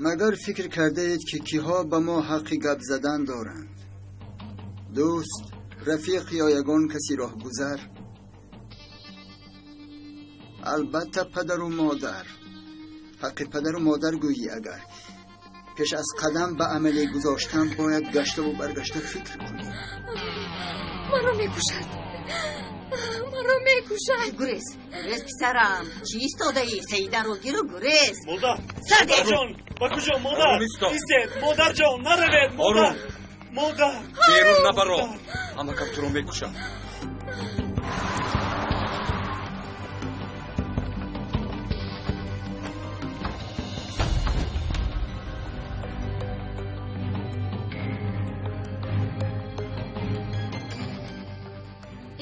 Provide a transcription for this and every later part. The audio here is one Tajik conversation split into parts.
Магар фикр кардаед, ки киҳо ба мо ҳаққи гап задан доранд? Дӯст, рафиқ ё ягон каси роҳгузар? Албатта падару модар. Ҳаққи падару модар гӯӣ агар. Пеш аз қадам ба амале гузоштан бояд гаштаву баргашта фикр кунӣ. Маро мекушад. Маро мекушад. Гурез, гурез писарам. Чӣ истодаӣ? Саидаро гиру гурез. Модар. Сарде! Ҷон, ба куҷо модар? Истед, модарҷон, наравед, модар. Модар. Берун набаро. Амакам туро мекушад.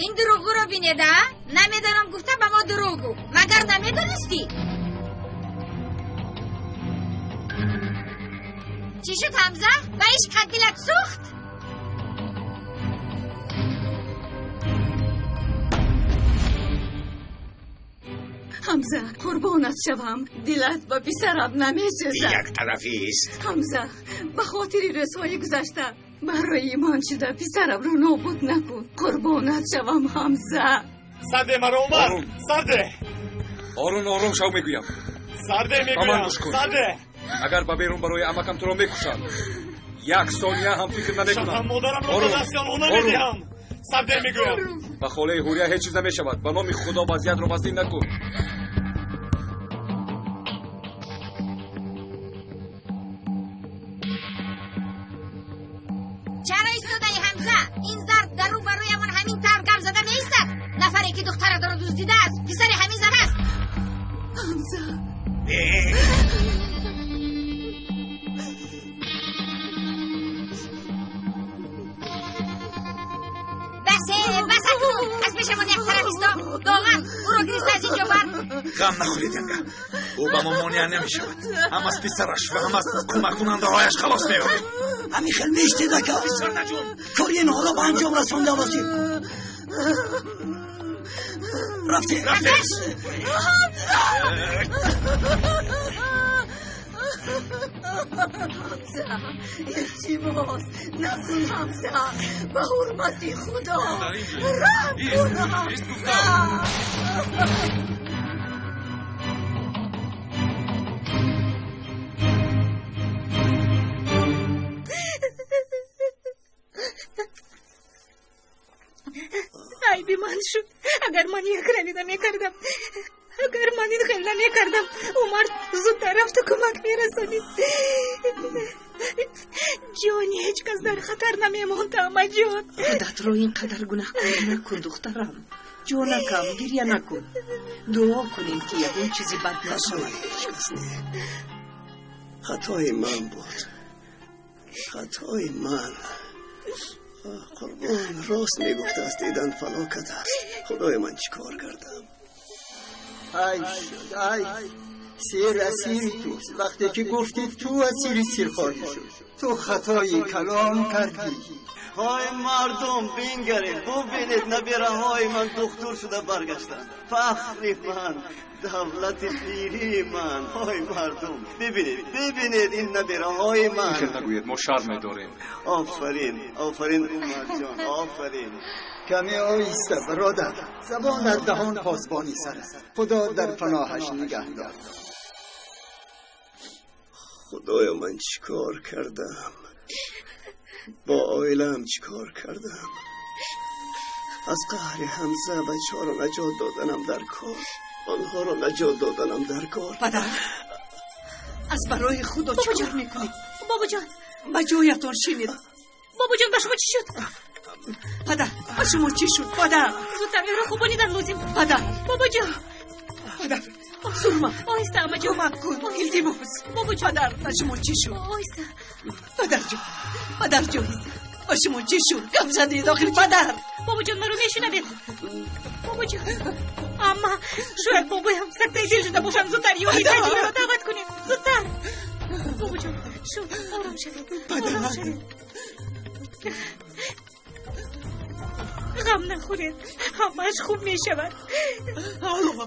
Ин дурӯғгӯро бинеда, намедонам гуфта ба мо дурӯғ гуфт. Магар намедонистӣ? Чӣ шуд, Ҳамза? Ба ишқат дилат сӯхт? Ҳамза, қурбонат шавам, дилат ба писарам намесӯзад. Як тарафист. Ҳамза, ба хотири рӯзҳои гузашта барои ман шуда писарамро нобуд накун. Қурбонат шавам, Ҳамза. Сарде, маро омад. Сарде. Орун, ором шав мегӯям. Сарде Ба ман мегӯям. гӯш кун. Сарде. Агар ба берун барои амакам туро мекушад, як сония ҳам фикр намекунам. Шавам модарамро ба Орун, дасти онҳо орун. намедиҳам. Сарде мегӯям. Ба холаи Ҳурия ҳеҷ чиз намешавад. Ба номи Худо вазъиятро вазнин накун. Чаро истодаи, Ҳамза? Ин зард дар рӯ бароямон ҳамин тавр гап зада меистад. Нафаре ки духтаратро дуздидааст, писари ҳамин зан аст. Ҳамза. Басе, бас акнун. Аз пешамон як тараф исто. Доған, ӯро гирифта аз инҷо бар. Ғам нахӯред, янга. Ӯ ба мо монеа намешавад. Ҳам аз писараш ва ҳам аз кӯмаккунандаҳояш халос меёбем. Ҳамин хел меистед, ака. Писарнаҷон. Кори инҳоро ба анҷом расонда бошед. Рафтем. Рафтем. Ҳамза, илтимос, накун, Ҳамза. Ба ҳурмати Худо. Раҳм кун, Ҳамза. Айби ман шуд. Агар ман якравӣ намекардам, агар ман ин хел намекардам, Умар зудтар рафту кӯмак мерасонид. Ҷони ҳеҷ кас дар хатар намемонд, амаҷон. Худатро ин қадар гунаҳкор накун, духтарам. Ҷонакам, гиря накун. Дуо кунем, ки ягон чизи бад нашавад. Ҳеҷ кас не. Хатои ман буд. Хатои ман. Қурбон рост мегуфтааст, дидан фалокат аст. Худои ман, чӣ кор кардам? Ай шуд, ай. Сир асири туст. Вақте ки гуфтӣ ту асири сир хоҳӣ шуд. Ту хатои калон кардӣ. Ҳой мардум, бингаред, бубинед, набираҳои ман духтур шуда баргаштанд. Фахри ман, давлати пирии ман. Ҳой мардум, бибинед, бибинед ин набираҳои ман. Фикр нагӯед, мо шарм медорем. Офарин, офарин, Умарҷон, офарин. Каме оҳиста, бародар. Забон дар даҳон посбони сар аст. Худо дар паноҳаш нигаҳ дор. Худоё, ман чӣ кор кардам? Бо оилаам чӣ кор кардам? Аз қаҳри Ҳамза бачаҳоро наҷот доданам дар кор. Онҳоро наҷот доданам дар кор. Падар, аз барои Худо чӣ кор мекунед? Бобоҷон. Ба ҷоятон шинед. Бобоҷон, ба шумо чӣ шуд? Падар, ба шумо чӣ шуд, падар? Зудтар ӯро хобонидан лозим. Падар. Бобоҷон. Падар, сурма. Оҳиста, амаҷон. Кӯмак кун, илтимос. Бобоҷон. Падар, ба шумо чӣ шуд? Оҳиста. Падарҷон, падарҷон, ба шумо чӣ шуд? Гап задед охир, падар. Бобоҷон, маро мешунавед? Бобоҷон. Амма, шояд бобоям сактаи дил шуда бошанд. Зудтар ёри таҷибаро даъват кунед. Зудтар. Бобоҷон, шуд, ором шавед. Ором шавед. Ғам нахӯред, ҳамааш хуб мешавад. Алло.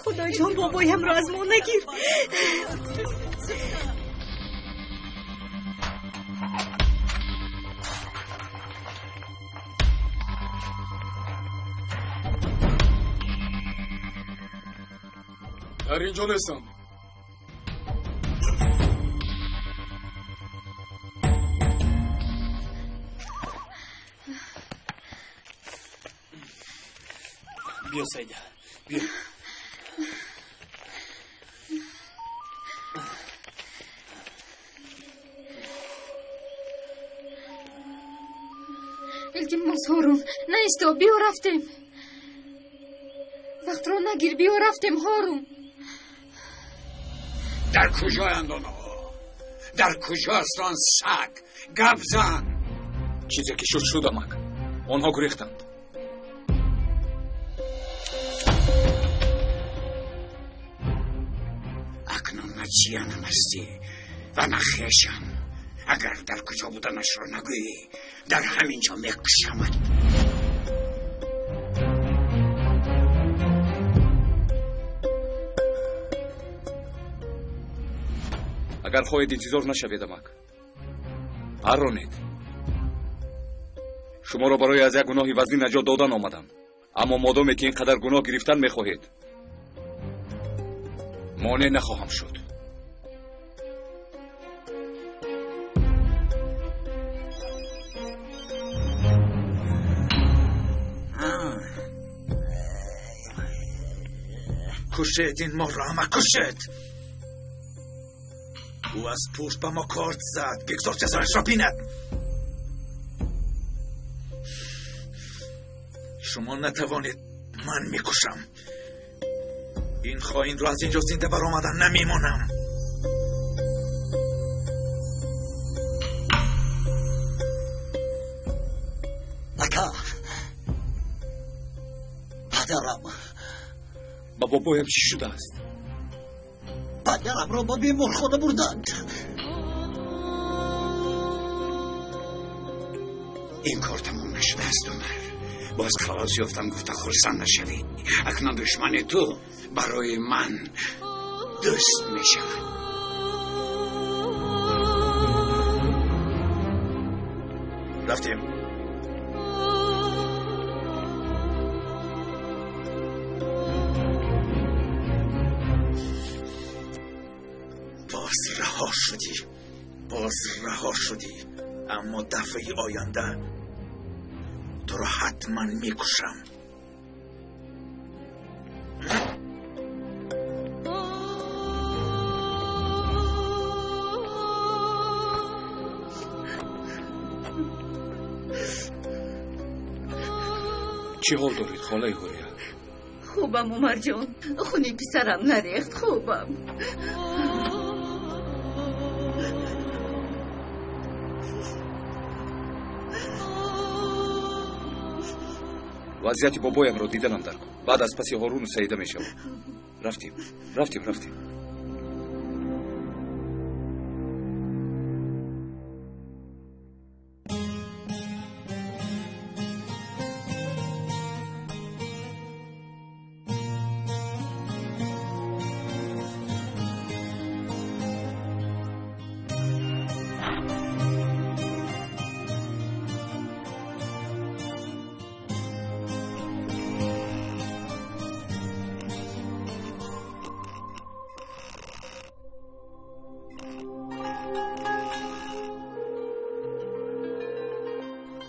Худоҷон, бобоямро аз мо нагир. Дар ин ҷо нестам. Биё, Саида, биё. Илтимос, Ҳорун, наисто, биё рафтем. Вақтро нагир, биё рафтем, Ҳорун. Дар куҷоянд онҳо? Дар куҷо аст он саг? Гап зан! Чизе ки шуд, шуд, амак. Онҳо гурехтанд. Акнун на ҷиянам ҳастӣ ва на хешам. Агар дар куҷо буданашро нагӯӣ, дар ҳамин ҷо мекушамат. Агар хоҳед, интизор нашавед, амак. Аронед. Шуморо барои аз як гуноҳи вазнин наҷот додан омадам. Аммо модоме ки ин қадар гуноҳ гирифтан мехоҳед, монеъ нахоҳам шуд. Кушед ин морро, ама, кушед! Ӯ аз пушт ба мо корд зад. Бигзор ҷазояшро бинад. Шумо натавонед, ман мекушам. Ин хоинро аз инҷо зинда баромадан намемонам. Ака, падарам. Ба бобоям чӣ шудааст? Падарамро ба беморхона бурданд. Ин кор тамом нашудааст, Умар. Боз халос ёфтам гуфта хурсанд нашавӣ. Акнун душмани ту барои ман дӯст мешавад. Рафтем. Боз раҳо шудӣ, боз раҳо шудӣ, аммо дафъаи оянда туро ҳатман мекушам. Чӣ ҳол доред, холаи Ҳурия? Хубам, Умарҷон. Хуни писарам нарехт, хубам. Вазъияти бобоямро диданам дар кор. Баъд аз паси Ҳоруну Саида мешавам. Рафтем, рафтем, рафтем.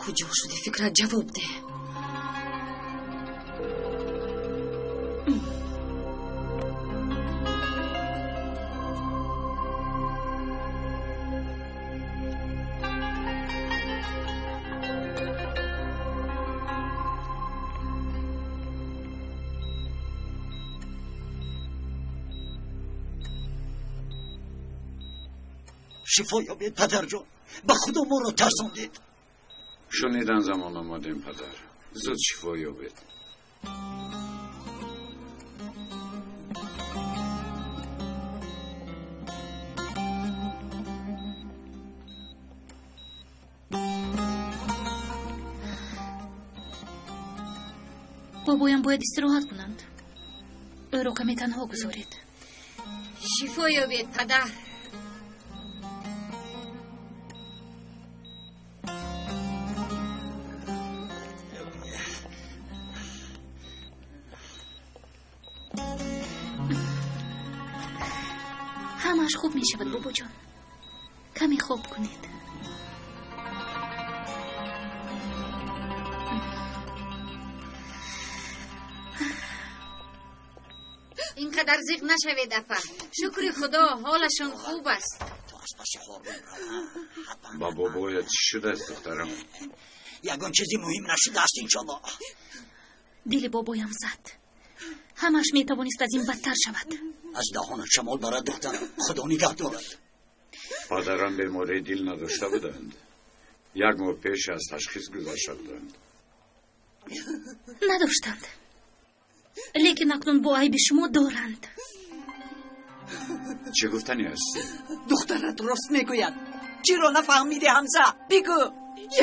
Куҷо шуди, Фикрат, ҷавоб деҳ. Шифо ёбед, падарҷон. Ба худо моро тарсондед. Шунидан замон омадем, падар. Зуд шифо ёбед. Бобоям бояд истироҳат кунанд. Ӯро каме танҳо гузоред. Шифо ёбед, падар. Ҳамааш хуб мешавад, бобоҷон. Каме хоб кунед. Инқадар зиқ нашавед, апа. Шукри Худо, ҳолашон хуб аст. Ба бобоят чӣ шудааст, духтарам? Ягон чизи муҳим нашудааст, иншолло. Дили бобоям зад. Ҳамааш метавонист аз ин бадтар шавад. Аз даҳонат шамол барад, духтарам. Худо нигаҳ дорад. Падарам бемории дил надошта буданд. Як моҳ пеш аз ташхис гузашта буданд. Надоштанд. Лекин акнун бо айби шумо доранд. Чӣ гуфтанӣ ҳастӣ? Духтарат рост мегӯяд. Чиро нафаҳмидӣ, Ҳамза? Бигӯ.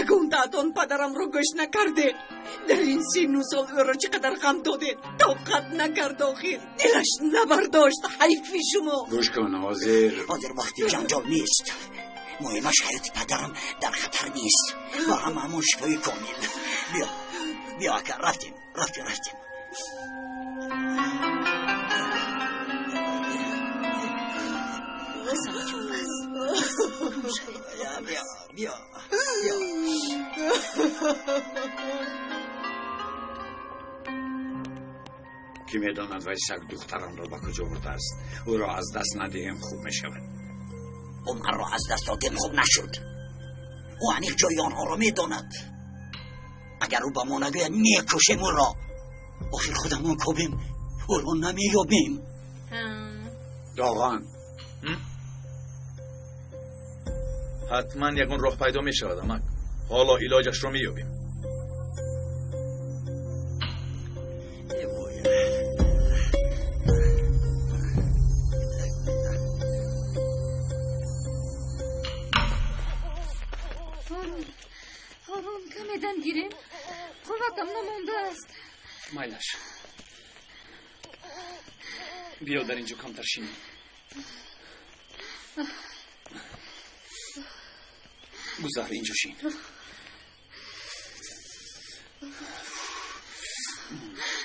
Ягон таатон падарамро гӯш накарде. Дар ин сину сол ӯро чӣ қадар ғам додед. Тоқат накард охир. Дилаш набардошт. Ҳайфи шумо. Гӯш кун, ҳозир. Ҳозир вақти ҷанҷол нест. Муҳимаш ҳаёти падарам дар хатар нест. Ва ҳамаамон шифои комил. Биё, биё ака, рафтем, рафтем, рафтем. Ҳасанҷон, бас. Биё, биё, биё. Ки медонад вай саг духтарамро ба куҷо бурдааст? Ӯро аз даст надиҳем хуб мешавад. Умарро аз даст додем хуб нашуд. Ӯ аниқ ҷои онҳоро медонад. Агар ӯ ба мо нагӯяд, мекушем ӯро. Охир худамон кобем, ӯро намеёбем. Доғон. Ҳатман ягон роҳ пайдо мешавад, амак. Ҳоло илоҷашро меёбем. Ҳорун, Ҳорун, каме дам гирем. Қувватам намондааст. Майлаш. Биё дар инҷо камтар шинем. Гузар, инҷо шин.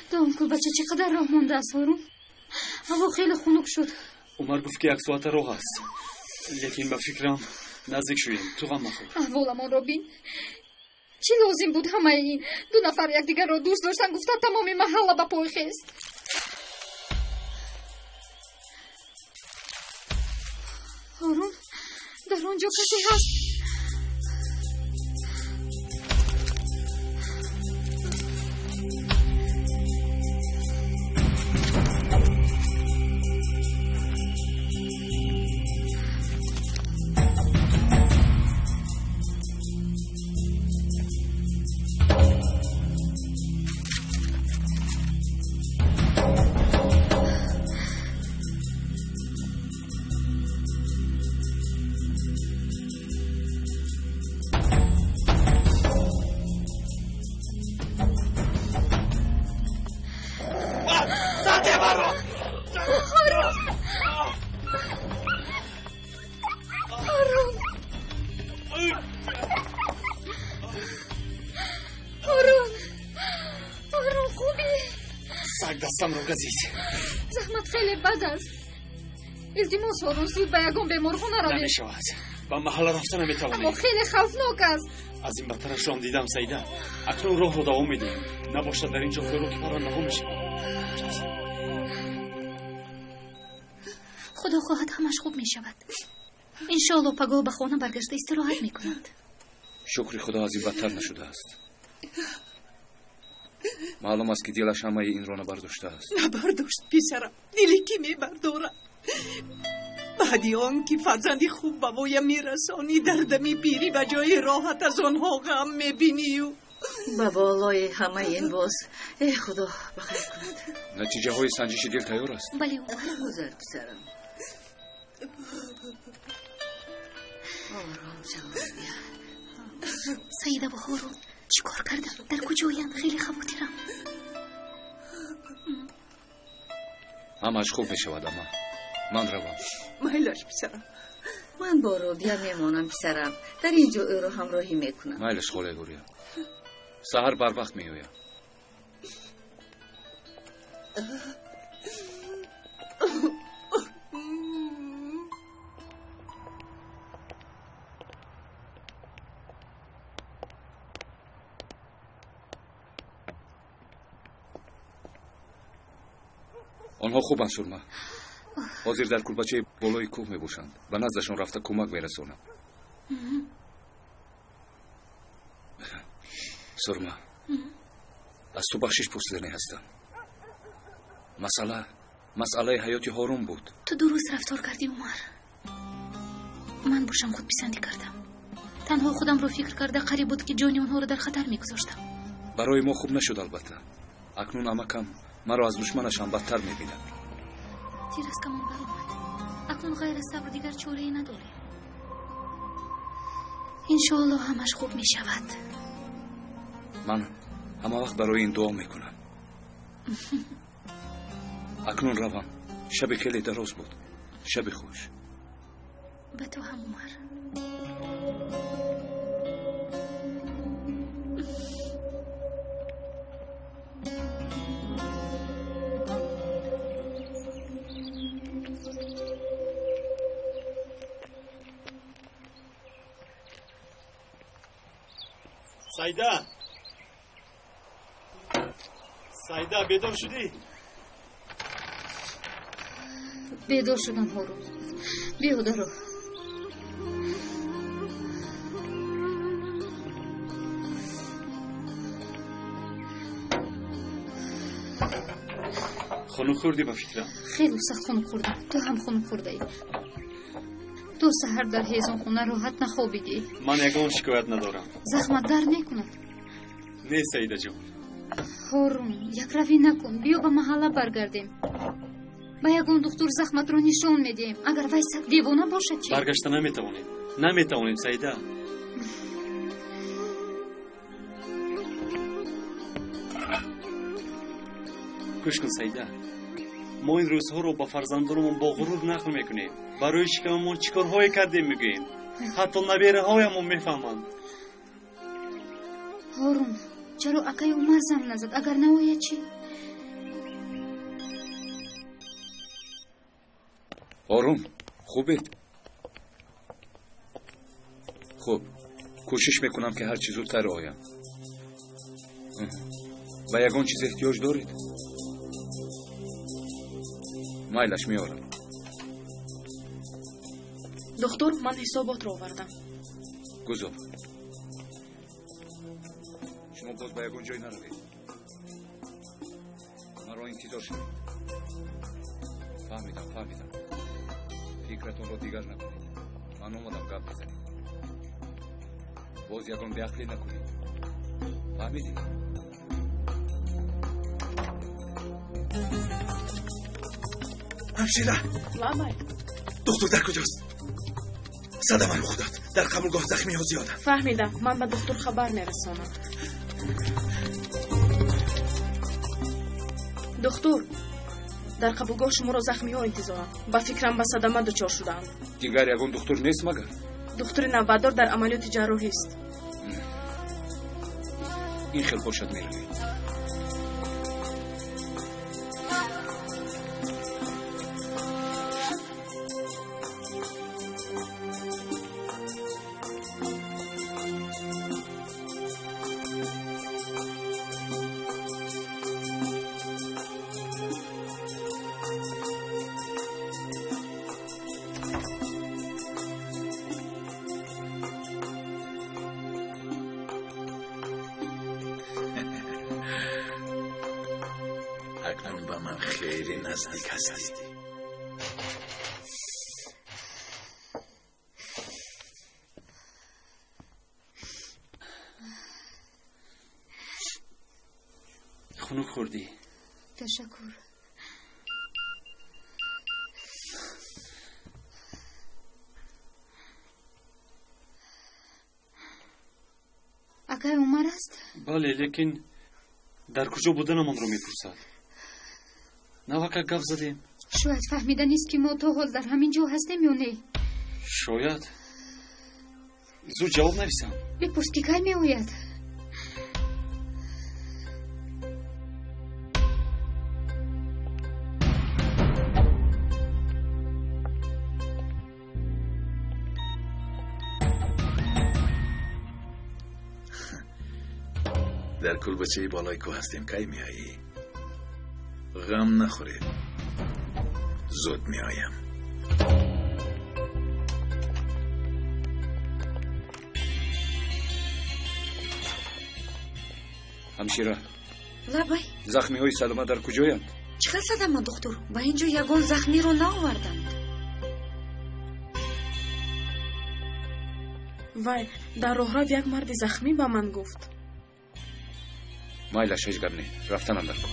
То он кулбача чӣ қадар роҳ мондааст, Ҳорун? Ҳаво хеле хунук шуд. Умар гуфт, ки як соата роҳ аст. Лекин ба фикрам наздик шудем. Ту ғам махӯр. Аҳволамонро бин. Чӣ лозим буд ҳамаи ин? Ду нафар якдигарро дӯст доштан гуфта тамоми маҳалла ба пой хест. Ҳорун, дар он ҷо касе ҳаст. Дастамро газид. Заҳмат хеле бад аст. Илтимос, Ҳорун, зуд ба ягон беморхона равем. Намешавад. Ба маҳалла рафта наметавонем. Аммо хеле хавфнок аст. Аз ин бадтарашро ҳам дидам, Саида. Акнун роҳро давом медиҳем. Набошад дар ин ҷо хӯроки паррандаҳо мешавад. Худо хоҳад ҳамаш хуб мешавад. Иншоалло пагоҳ ба хона баргашта истироҳат мекунанд. Шукри Худо аз ин бадтар нашудааст. Маълум аст, ки дилаш ҳамаи инро набардоштааст. Набардошт, писарам. Дили кӣ мебардорад? Баъди он ки фарзанди хуб ба воя мерасонӣ, дар дами пирӣ ба ҷои роҳат аз онҳо ғам мебинию. Ба болои ҳамаи ин боз, э Худо, ба хайр кунад. Натиҷаҳои санҷиши дил тайёр аст? Бале, гузар, писарам. Ором шав. Саида ва Ҳорун чӣ кор кардам? Дар куҷоянд? Хеле хавотирам. Ҳамааш хуб мешавад, ама ман равам. Майлаш, писарам. Ман бо Робия мемонам, писарам. Дар ин ҷо ӯро ҳамроҳӣ мекунам. Майлаш, холаи Ҳурия. Саҳар барвақт меоям. Онҳо хубанд, Сурма. Ҳозир дар кулбачаи болои кӯҳ мебошанд. Ба наздашон рафта кӯмак мерасонам. Сурма, аз ту бахшиш пурсиданӣ ҳастам. Масъалаи ҳаёти Ҳорун буд. Ту дуруст рафтор кардӣ, Умар. Ман бошам худписандӣ кардам. Танҳо худамро фикр карда қариб буд, ки ҷони онҳоро дар хатар мегузоштам. Барои мо хуб нашуд, албатта. Акнун амакам маро аз душманашам бадтар мебинад. Тир аз камон баромад. Акнун ғайр аз сабр дигар чорае надорем. Иншоалло ҳамаш хуб мешавад. Ман ҳама вақт барои ин дуо мекунам. Акнун равам. Шаби хеле дароз буд. Шаби хуш. Ба ту ҳам, Умар. Сайда, Сайда, бедор шудӣ? Бедор шудам, Ҳорун. Биё даро. Хунук хӯрдӣ ба фикрам? Хеле сахт хунук хӯрдам. Ту ҳам хунук хӯрдаӣ. Ту саҳар дар ҳезумхона роҳат нахобидӣ. Ман ягон шикоят надорам. Захмат дард мекунад? Не, Саидаҷон. Ҳорун, якравӣ накун. Биё ба маҳалла баргардем. Ба ягон духтур захматро нишон медиҳем. Агар вай саг девона бошад чӣ? Баргашта наметавонем. Наметавонем, Саида. Гӯш кун, Саида. Мо ин рӯзҳоро ба фарзандонамон бо ғурур нақл мекунем. Барои шикамамон чӣ корҳое кардем мегӯем. Ҳатто набераҳоямон мефаҳманд. Ҳорун, чаро акаи Умар занг назад? Агар наояд чӣ? Ҳорун, хубед? Хуб, кӯшиш мекунам, ки ҳарчи зудтар оям. Ба ягон чиз эҳтиёҷ доред? Майлаш, меорам. Духтур, ман ҳисоботро овардам. Гузор. Шумо боз ба ягон ҷой наравед. Маро интизор шавед. Фаҳмидам, фаҳмидам. Фикратонро дигар накунед. Ман омадам гап бизанем. Боз ягон беақлӣ накунед. Фаҳмидед? Ҳамшира! Лабай. Духтур дар куҷост? Садама рух дод. Дар қабулгоҳ захмиҳо зиёданд. Фаҳмидам. Ман ба духтур хабар мерасонам. Духтур, дар қабулгоҳ шуморо захмиҳо интизоранд. Ба фикрам ба садама дучор шудаанд. Дигар ягон духтур нест магар? Духтури навбатдор дар амалиёти ҷарроҳист. Ин хел бошад, меравем. Акнун ба ман хеле наздик ҳастӣ. Хунук хӯрдӣ? Ташаккур. Акай Умар аст? Бале, лекин дар куҷо буданамонро мепурсад. Навака гап задем. Шояд фаҳмида нест, ки мо то ҳол дар ҳамин ҷо ҳастем ё не? Шояд. Зуд ҷавоб нависам. Бипурс, ки кай меояд. Дар кулбачаи болои кӯҳ ҳастем. Кай меоӣ? Ғам нахӯред. Зуд меоям. Ҳамшира. Лабай. Захмиҳои садама дар куҷоянд? Чӣ хел садама, духтур? Ба ин ҷо ягон захмиро наоварданд. Вай, дар роҳрав як марди захмӣ ба ман гуфт. Майлаш, ҳеҷ гап не, рафтанам дар кор.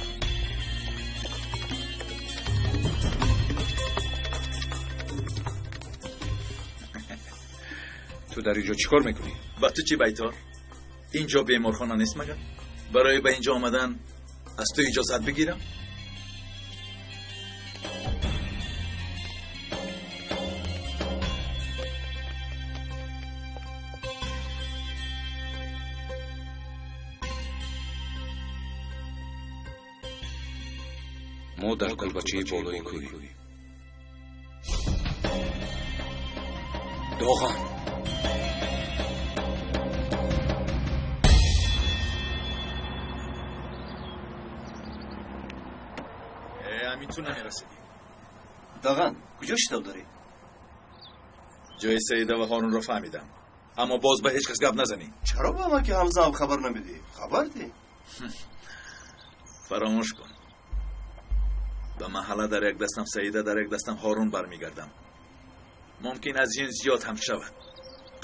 Ту дар ин ҷо чӣ кор мекунӣ? Ба ту чӣ, Байтор? Ин ҷо беморхона нест магар? Барои ба ин ҷо омадан аз ту иҷозат бигирам? Мо дар кулбачаи болои кӯҳ. Доған. Ҳамин ту намерасидӣ. Доған, куҷо шитоб дорӣ? Ҷои Саида ва Ҳорунро фаҳмидам, аммо боз ба ҳеҷ кас гап назанӣ. Чаро ба ман ки Ҳамзаам хабар намедиҳӣ? Хабар диҳ. Фаромӯш кун. Ба маҳалла дар як дастам Саида, дар як дастам Ҳорун бармегардам. Мумкин аз ин зиёд ҳам шавад.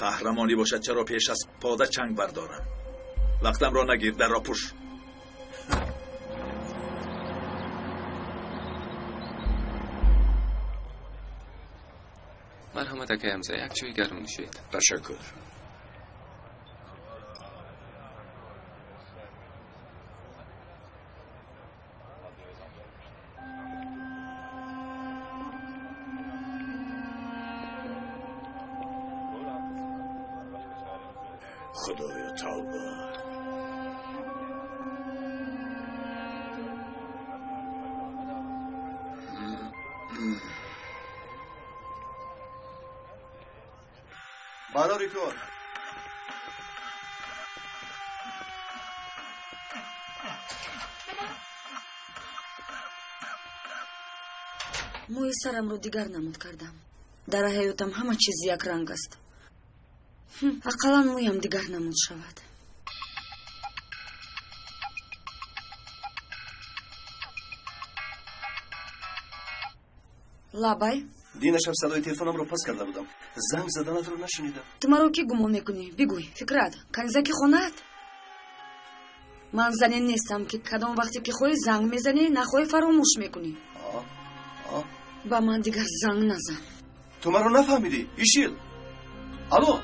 Қаҳрамонӣ бошад, чаро пеш аз пода чанг бардорам? Вақтамро нагир, дарро пӯш. Марҳамат, акай Ҳамза, як чойи гарм нӯшед. Ташаккур. Худоё, тавба. Барори кор. Мӯи сарамро дигар намуд кардам. Дар ҳаётам ҳама чиз якранг аст. Ақаллан мӯям дигар намуд шавад. Лабай. Дина шаб садои телефонамро пас карда будам. Занг заданатро нашунидам. Ту маро кӣ гумон мекунӣ? Бигӯй, фикрат, канизаки хонаат? Ман зане нестам, ки кадом вақте ки хоҳӣ занг мезанӣ, нахоҳӣ фаромӯш мекунӣ. Ба ман дигар занг назан. Ту маро нафаҳмидӣ, Ишил. Алло.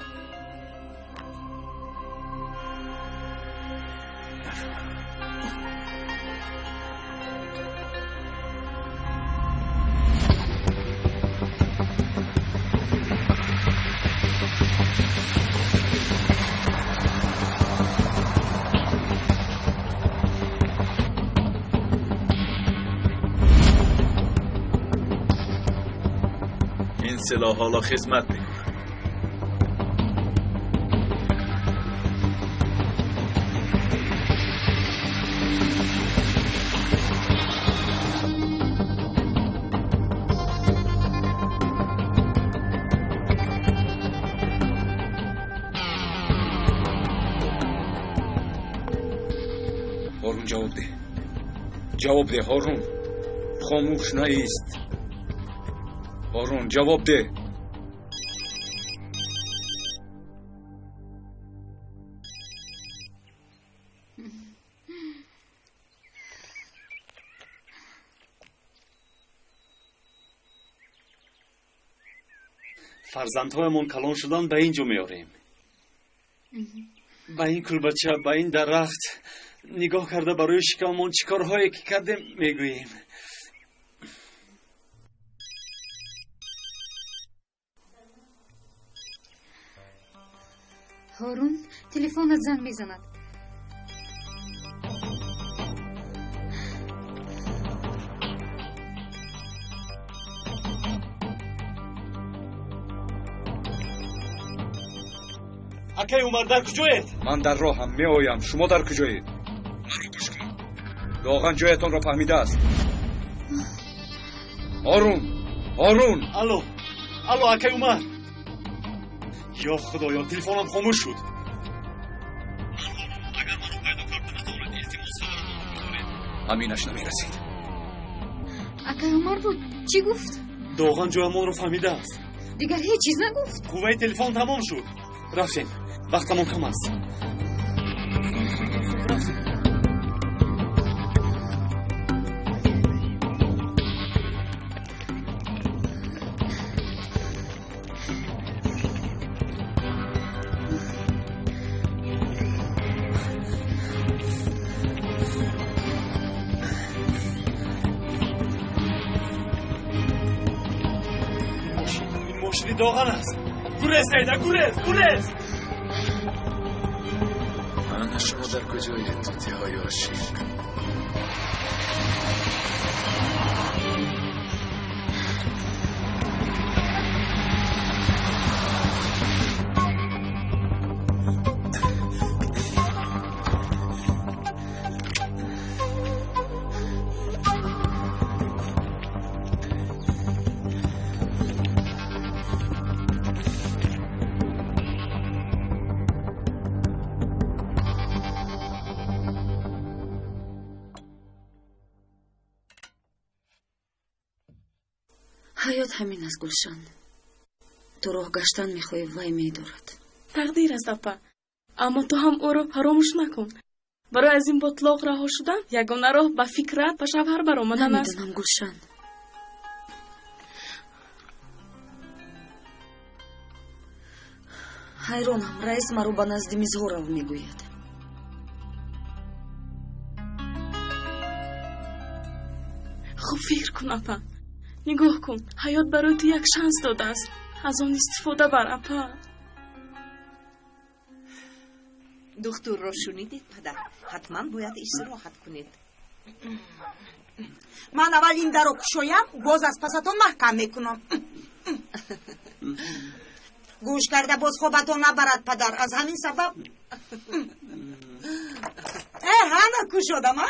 سلاح حالا خدمت میکنم. ҳорун, ҷавоб деҳ, ҷавоб деҳ ҳорун, хомӯш наист. Ҳорун, ҷавоб деҳ. Фарзандҳоямон калон шудан, ба ин ҷо меорем. Ба ин кулбача, ба ин дарахт нигоҳ карда барои шикамон чӣ корҳое ки кардем мегӯем. Ҳорун, телефонат занг мезанад. Акай Умар, дар куҷоед? Ман дар роҳам, меоям. Шумо дар куҷоед? Маро гӯш кун. Доған ҷоятонро фаҳмидааст. Ҳорун. Ҳорун! Алло, алло, акай Умар. Ё Худоё, телефонам хомӯш шуд. Агар маро пайдо карда натавонед, илтимос хабаратонро бигузоред. Ҳаминаш намерасид. Акай Умар буд, чӣ гуфт? Доған ҷоямонро фаҳмидааст. Дигар ҳеҷ чиз нагуфт? Қувваи телефон тамом шуд. Рафтем, вақтамон кам аст. Мошини Доған аст. Гурез, Саида, гурез, гурез! Ана шумо дар куҷоед, тутиҳои ошиқ? Ҳаёт ҳамин аст, Гулшан. Ту роҳ гаштан мехоҳӣ, вай медорад. Тақдир аст, апа. Аммо ту ҳам ӯро фаромӯш накун. Барои аз ин ботлоқ раҳо шудан ягона роҳ ба фикрат ба шавҳар баромадан аст. Намедонам, Гулшан. Ҳайронам, раис маро ба назди Мизҳоров мегӯяд. Хуб фикр кун, апа. Нигоҳ кун, ҳаёт барои ту як шанс додааст. Аз он истифода бар, апа. Духтурро шунидед, падар? Ҳатман бояд истироҳат кунед. Ман аввал ин дарро кушоям, боз аз пасатон маҳкам мекунам. Гӯш карда боз хобатон набарад, падар. Аз ҳамин сабаб ҳана кушодам, а?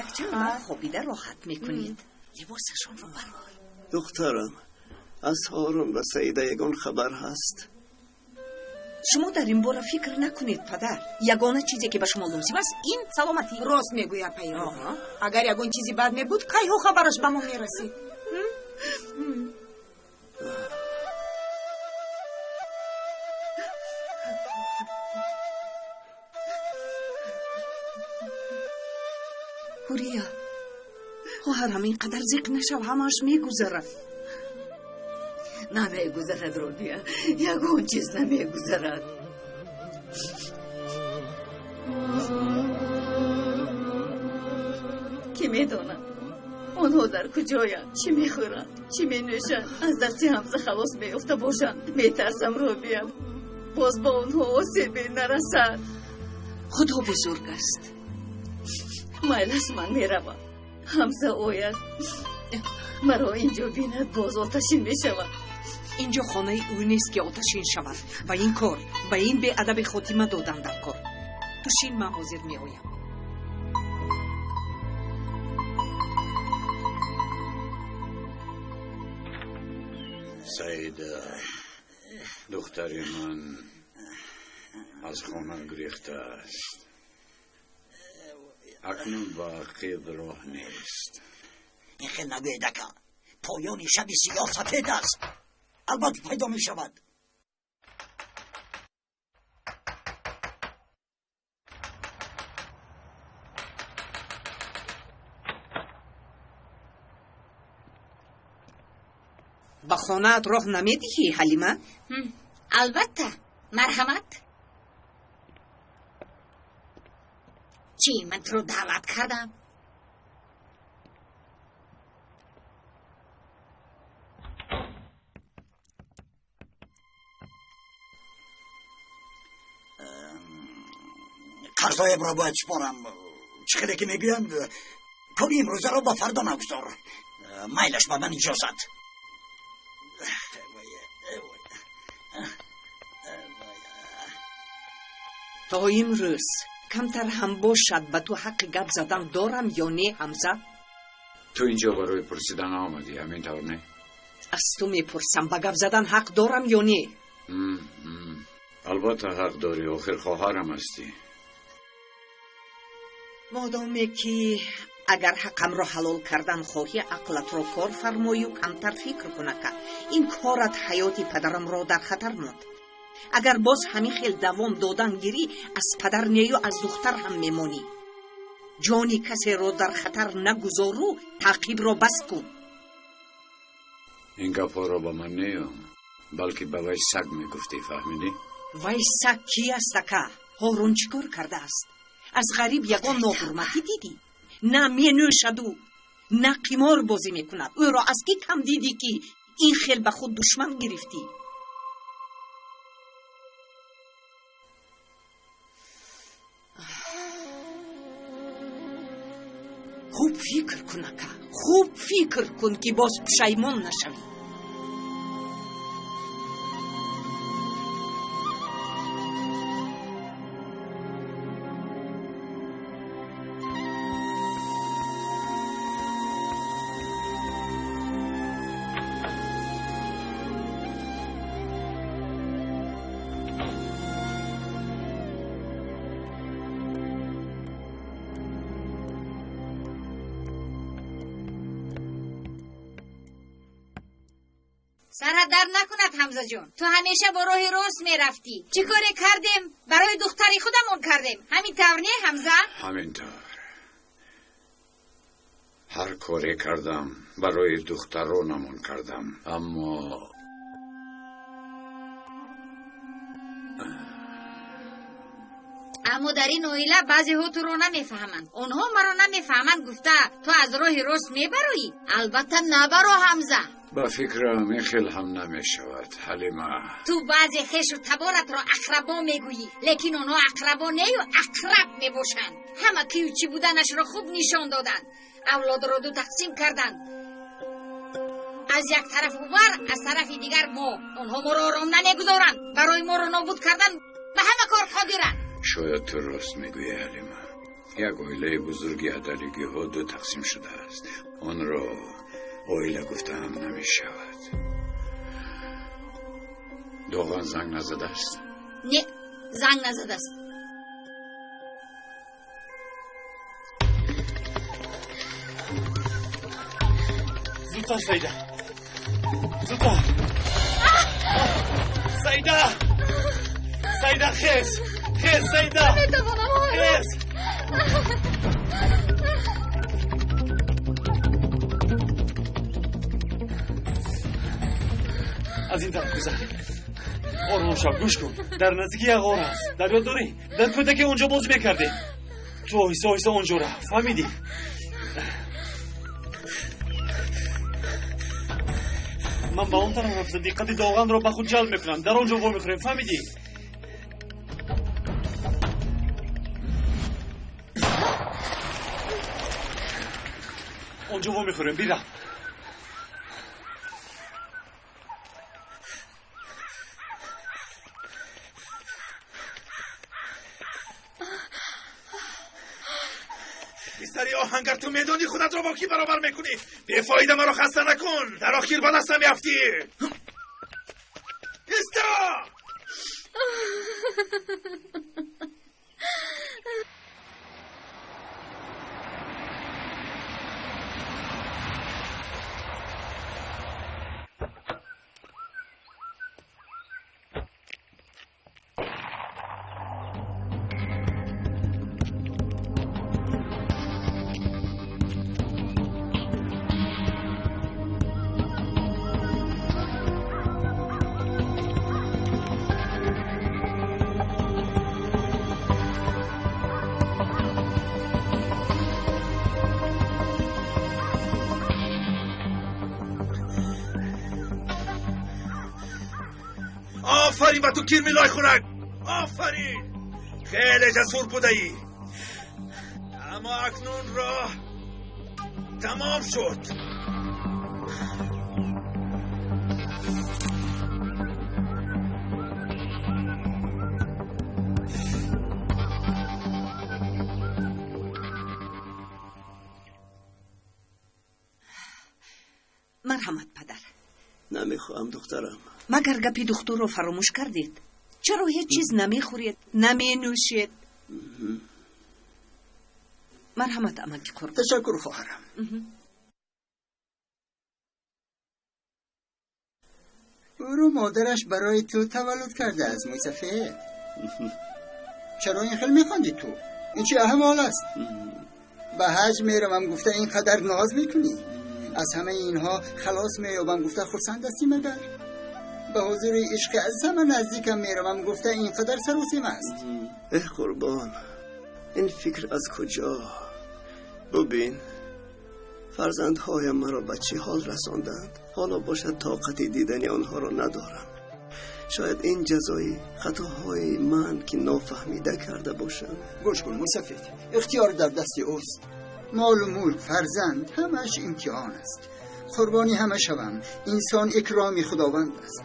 Якчанд вақт хобида роҳат мекунед. Либосашонро барор. Духтарам, аз Ҳорун ва Саида ягон хабар ҳаст? Шумо дар ин бора фикр накунед, падар. Ягона чизе ки ба шумо лозим аст, ин саломатӣ. Рост мегӯяд, пайро. Агар ягон чизи бад мебуд, кайҳо хабараш ба мо мерасид? Ҳурия, хоҳарам, ин қадар зиқ нашав, ҳамааш мегузарад. Намегузарад, Робия, ягон чиз намегузарад. Кӣ медонад онҳо дар куҷоянд, чӣ мехӯранд, чӣ менӯшанд, аз дасти Ҳамза халос меёфта бошанд. Метарсам, Робия, боз ба онҳо осебе нарасад. Худо бузург аст. Майлаш, ман меравам. Ҳамза ояд, маро инҷо бинад, боз оташин мешавад. Инҷо хонаи ӯ нест ки оташин шавад. Ба ин кор, ба ин беадаби хотима додан дар кор. Ту шин, ман ҳозир меоям. Саида, духтари ман аз хона гурехтааст. Акнун ба ақиб роҳ нест. Ин хел нагӯед, ака. Поёни шаби сиёҳ сафед аст. Албатта пайдо мешавад. Ба хонаат роҳ намедиҳӣ, Ҳалима? Албатта, марҳамат. Чӣ, ман туро даъват кардам? Қарзҳоямро бояд супорам. Чӣ хеле ки мегӯянд, кори имрӯзаро ба фардо нагузор. Майлаш, ба ман иҷозат. То имрӯз камтар ҳам бошад ба ту ҳаққи гап задан дорам ё не, Ҳамза? Ту инҷо барои пурсидан омадӣ, ҳамин тавр не? Аз ту мепурсам, ба гап задан ҳақ дорам ё не? Албатта ҳақ дорӣ, охир хоҳарам ҳастӣ. Модоме ки агар ҳаққамро ҳалол кардан хоҳӣ, ақлатро кор фармою камтар фикр кунака. Ин корат ҳаёти падарамро дар хатар монд. Агар боз ҳамин хел давом додан гирӣ, аз падар нею аз духтар ҳам мемонӣ. Ҷони касеро дар хатар нагузору таъқибро бас кун. Ин гапҳоро ба ман нею, балки ба вай саг мегуфтӣ, фаҳмидӣ? Вай саг ки аст, ака? Ҳорун чӣ кор кардааст? Аз ғариб ягон ноҳурматӣ дидӣ? На менӯшаду на қимор бозӣ мекунад. Ӯро аз кӣ кам дидӣ, ки ин хел ба худ душман гирифтӣ? Хуб фикр кун, ака, хуб фикр кун, ки боз пушаймон нашавӣ. Сарат дард накунад, Ҳамзаҷон. Ту ҳамеша бо роҳи рост мерафтӣ. Чӣ коре кардем? Барои духтари худамон кардем. Ҳамин тавр не, Ҳамза? Ҳамин тавр. Ҳар коре кардам барои духтаронамон кардам, аммо дар ин оила баъзеҳо туро намефаҳманд. Онҳо маро намефаҳманд гуфта ту аз роҳи рост мебароӣ? Албатта набаро, Ҳамза. Ба фикрам ин хел ҳам намешавад, Ҳалима. Ту баъзе хешу таборатро ақрабо мегӯӣ, лекин онҳо ақрабо нею ақраб мебошанд. Ҳама кию чӣ буданашро хуб нишон доданд. Авлодро ду тақсим карданд. Аз як тараф Умар, аз тарафи дигар мо. Онҳо моро ором намегузоранд. Барои моро нобуд кардан ба ҳама кор қодиранд. Шояд ту рост мегӯӣ, Ҳалима. Як оилаи бузурги адалигиҳо ду тақсим шудааст. Онро оила гуфта ҳам намешавад. Доған занг назадааст? Не, занг назадааст. Зудтар, Саида, зудтар. Саида, Саида, хез, хез, Саида. Наметавонам. Хез. Аз ин тараф гузар. Ором шав, гӯш кун. Дар наздики як ғор аст. Дар ёд дорӣ? Дар кӯдаки онҷо бозӣ мекардем. Ту оҳиста оҳиста онҷо рафт, фаҳмидӣ? Ман ба он тараф рафта диққати Доғанро ба худ ҷалб мекунам. Дар он ҷо вомехӯрем, фаҳмидӣ? Он ҷо вомехӯрем, бирав. Писари оҳангар, ту медонӣ худатро бо кӣ баробар мекунӣ? Бефоида маро хаста накун, дар охир ба дастам меафтӣ. Исто! Офарин ба ту, кирми лойхӯрак, офарин. Хеле ҷасур будаӣ, аммо акнун роҳ тамом шуд. мехоҳам духтарам. Магар гапи духтурро фаромӯш кардед? Чаро ҳеҷ чиз намехӯред, наменӯшед? Марҳамат, амаки Қурбон. Ташаккур, хоҳарам. Ӯро модараш барои ту таваллуд кардааст, мӯйсафед. Чаро ин хел механдӣ ту? Ин чӣ аҳвол аст? Ба ҳаҷ меравам гуфта ин қадар ноз мекунӣ? Аз ҳамаи инҳо халос меёбам гуфта хурсанд ҳастӣ магар? Ба ҳузури ишқи аз ҳама наздикам меравам гуфта ин қадар саросим аст. Эҳ қурбон, ин фикр аз куҷо? Бубин, фарзандҳоям маро ба чӣ ҳол расонданд. Ҳоло бошад тоқати дидани онҳоро надорам. Шояд ин ҷазои хатоҳои ман ки нофаҳмида карда бошам. Гӯш кун мусафид, ихтиёр дар дасти ӯст. Молу мулк, фарзанд, ҳамааш имтиҳон аст. Қурбони ҳама шавам. Инсон икроми худованд аст,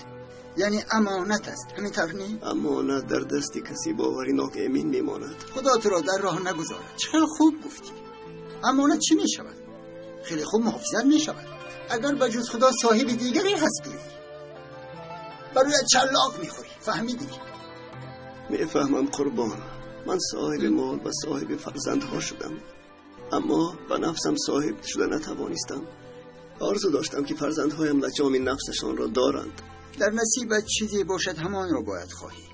яъне амонат аст. ҳамин тавр не? Амонат дар дасти каси боваринок эмин мемонад. Худо туро дар роҳ нагузорад. Чӣ хеле хуб гуфтӣ. Амонат чӣ мешавад? Хеле хуб муҳофизат мешавад. Агар ба ҷуз худо соҳиби дигаре ҳастӣ, барои чаллоқ мехӯрӣ. Фаҳмидӣ? Мефаҳмам қурбон. Ман соҳиби мол ва соҳиби фарзандҳо шудам, аммо ба нафсам соҳиб шуда натавонистам. Орзу доштам ки фарзандҳоям лаҷоми нафсашонро доранд. Дар насибат чизе бошад, ҳамонро бояд хоҳӣ.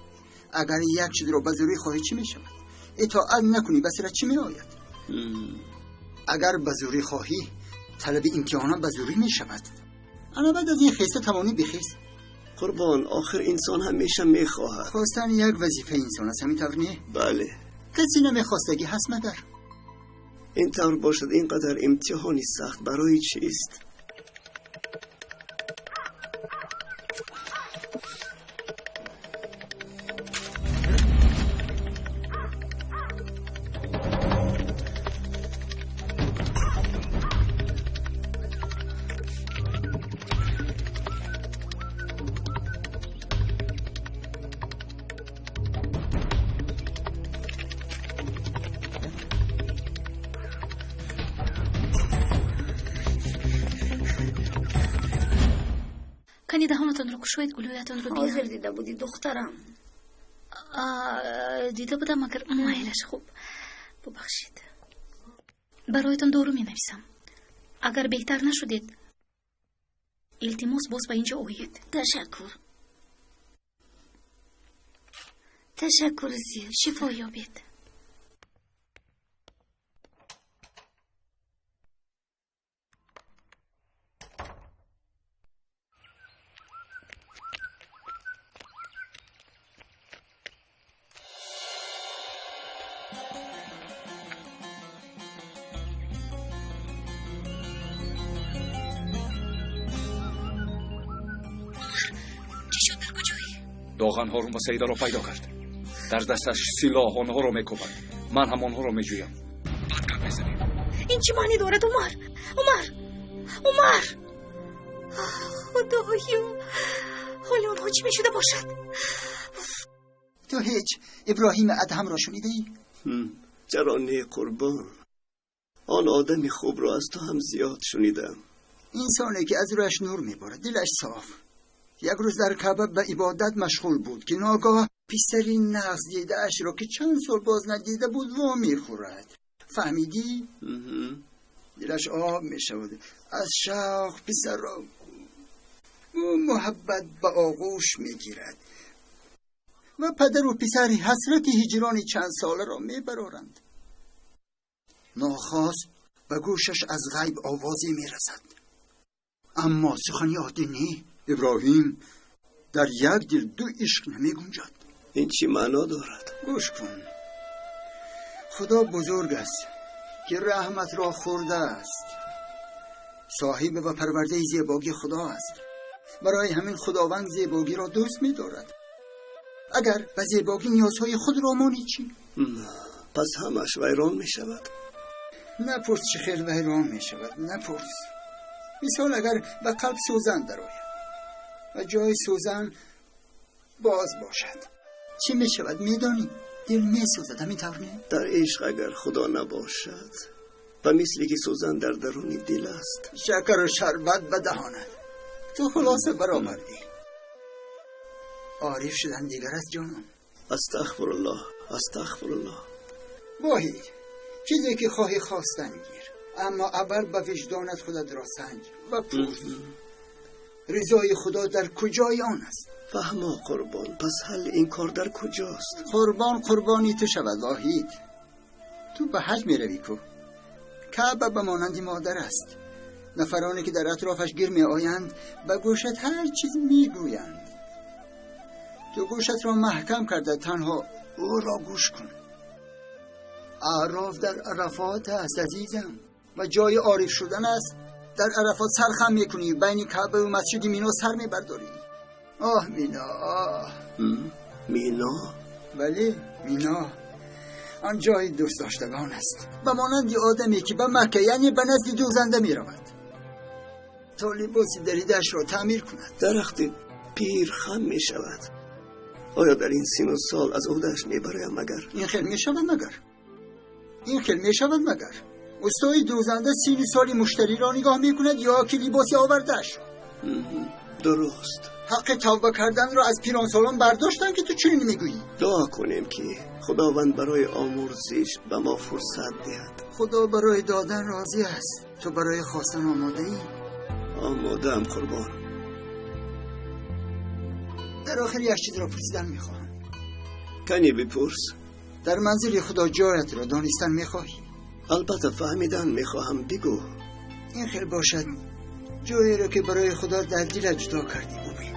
Агар як чизро ба зӯрӣ хоҳӣ, чӣ мешавад? Итоат накунӣ, ба сарат чӣ меояд? Агар ба зӯрӣ хоҳӣ, талаби имтиҳонам ба зӯрӣ мешавад. Ана баъд аз ин хеста тавонӣ бихез. Қурбон, охир инсон ҳамеша мехоҳад. Хостан як вазифаи инсон аст, ҳамин тавр не? Бале. Касе намехостагӣ ҳаст магар? Ин тавр бошад, ин қадар имтиҳони сахт барои чист? Кани даҳонатонро кушоед, гулӯятонро биям. Ҳозир дида будӣ, духтарам. Дида будам, агар майлаш. Хуб, бубахшед. Бароятон дору менависам. Агар беҳтар нашудед, илтимос боз ба инҷо оед. Ташаккур. Ташаккур зиёд. Шифо ёбед. Доған Ҳорун ва Саидаро пайдо кард. Дар дасташ силоҳ онҳоро мекӯбад. Ман ҳам онҳоро меҷӯям. Баъд гап мезанем. Ин чӣ маънӣ дорад, Умар? Умар! Умар! Худоё! ҳоли онҳо чӣ мешуда бошад? Ту ҳеҷ Иброҳими Адҳамро шунидаӣ? Чаро не, қурбон? Он одами хубро аз ту ҳам зиёд шунидам. Инсоне ки аз рӯяш нур меборад, дилаш соф. Як рӯз дар Каъба ба ибодат машғул буд ки ногоҳ писари нағз дидаашро ки чанд сол боз надида буд во мехӯрад. Фаҳмидӣ? Дилаш об мешавад аз шавқ. Писарро бо муҳаббат ба оғӯш мегирад ва падару писар ҳасрати ҳиҷрони чандсоларо мебароранд. Нохост ба гӯшаш аз ғайб овозе мерасад, аммо сухани оддӣ не. Иброҳим, дар як дил ду ишқ намегунҷад. Ин чӣ маъно дорад? Гӯш кун, худо бузург аст ки раҳматро хӯрдааст. Соҳиб ва парвардаи зебогӣ худо аст. Барои ҳамин худованд зебогиро дӯст медорад. Агар ба зебогӣ ниёзҳои худро монӣ чӣ? Пас ҳамаш вайрон мешавад. Напурс чӣ хел вайрон мешавад, напурс. Мисол, агар ба қалб сӯзан дарояд ва ҷои сӯзан боз бошад, чӣ мешавад медонӣ? Дил месӯзад, ҳамин тавр не? Дар ишқ агар худо набошад, ба мисли ки сӯзан дар даруни дил аст. Шакару шарбат ба даҳонат. تو خلاصه برآمدی. عارف شدن دیگر است جانم. استغفرالله، استغفرالله. واحید، چیزی که خواهی خواستن گیر، اما اول به وجدانت خودت را سنج و پرس رضای خدا در کجای آن است. فهما قربان، پس حل این کار در کجاست؟ قربان قربانی تو شود واحید. تو به حج می روی کو؟ کعبه به مانند مادر است. نفرانی که در اطرافش گیر می آیند به گوشت هر چیز می گویند. تو گوشت را محکم کرده تنها او را گوش کن. اعراف در عرفات است عزیزم و جای عارف شدن است. در عرفات سرخم میکنی، بین کعبه و مسجد مینا سر میبرداری. آه مینا، آه مینا. بله مینا، آن جای دوست داشتگان است. به مانند آدمی که به مکه یعنی به نزد دوزنده میرود تا لباس دریده‌اش را تعمیر کند. درخت پیر خم می شود. آیا در این سن و سال از عهده‌اش میبرایم مگر؟ این خیل می شود مگر؟ این خیل می شود مگر؟ استای دوزنده سین سالی مشتری را نگاه می کند یا که لباسی آورده‌اش را. درست. حق توبه کردن را از پیران سالان برداشتن که تو چنین میگویی. دعا کنیم که خداوند برای آمرزش به ما فرصت دهد. خدا برای دادن راضی است. تو برای خواستن آماده ای؟ آماده ام قربان. در آخر یک چیز را پرسیدن میخواهم. کنی بپرس. در منزل خدا جایت را دانستن میخواهی؟ البته فهمیدن میخواهم، بگو. این خیلی باشد، جایی را که برای خدا در دل جدا کردی ببین.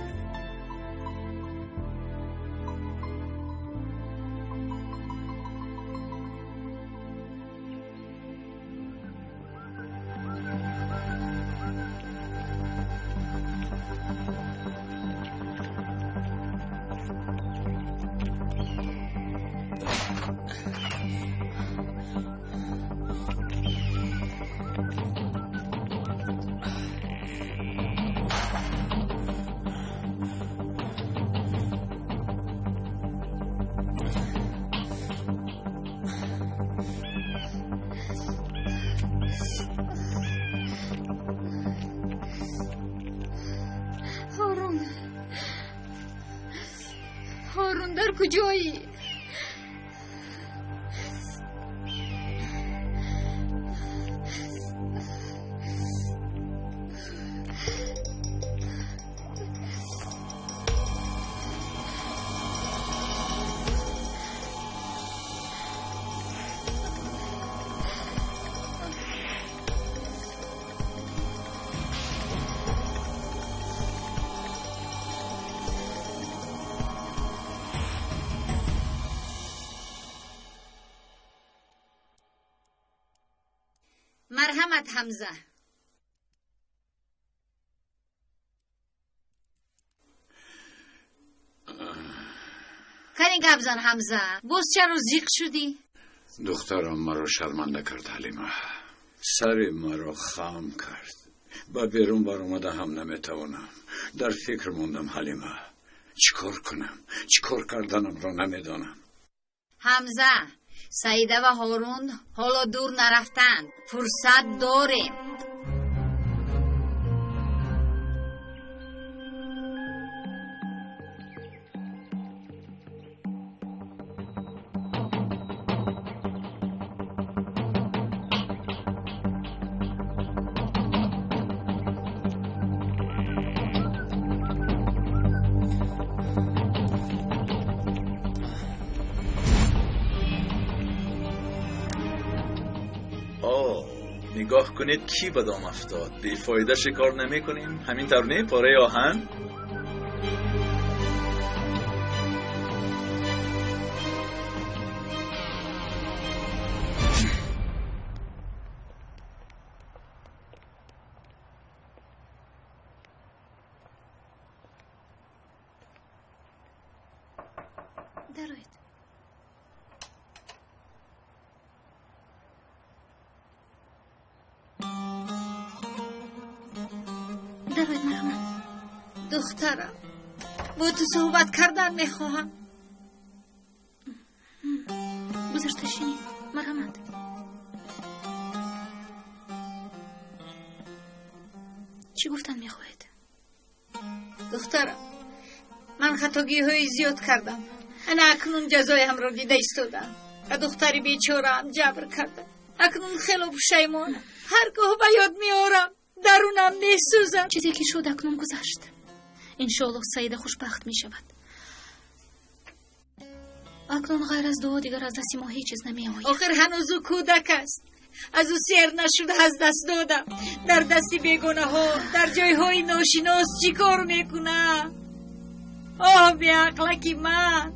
هارون در کجایی؟ مرحمت حمزه. کنی گپ زن حمزه، باز چرا زیق شدی؟ دخترم مرا شرمنده کرد حلیمه، سر مرا خم کرد. با بیرون برآمده هم نمیتوانم. در فکر موندم حلیمه، چیکار کنم؟ چیکار کردنم را نمیدانم. حمزه، سعیده و هارون حالا دور نرفتند، فرصت داریم. نگاه کنید کی به دام افتاد. بیفایده شکار نمی کنیم، همین طور نه پاره آهن؟ دروید. دروید مرحمت. دخترم، با تو صحبت کردن میخواهم. گذشته شینید مرحمت. چی گفتن میخواهید؟ Духтарам, ман хатогиҳои зиёд кардам. Ана акнун ҷазоямро дида истодам. Ба духтари бечораам ҷабр кардам. Акнун хело пушаймонам. Ҳар гоҳ ба ёд меорам, дарунам месӯзад. Чизе ки шуд, акнун гузашт. Иншоаллоҳ Саида хушбахт мешавад. Акнун ғайр аз дуо дигар аз дасти мо ҳеҷ чиз намеояд. Охир ҳанӯз ӯ кӯдак аст. Аз ӯ сер нашуда аз даст додам. Дар дасти бегонаҳо, дар ҷойҳои ношинос чӣ кор мекунам? Оҳ, беақлаки ман!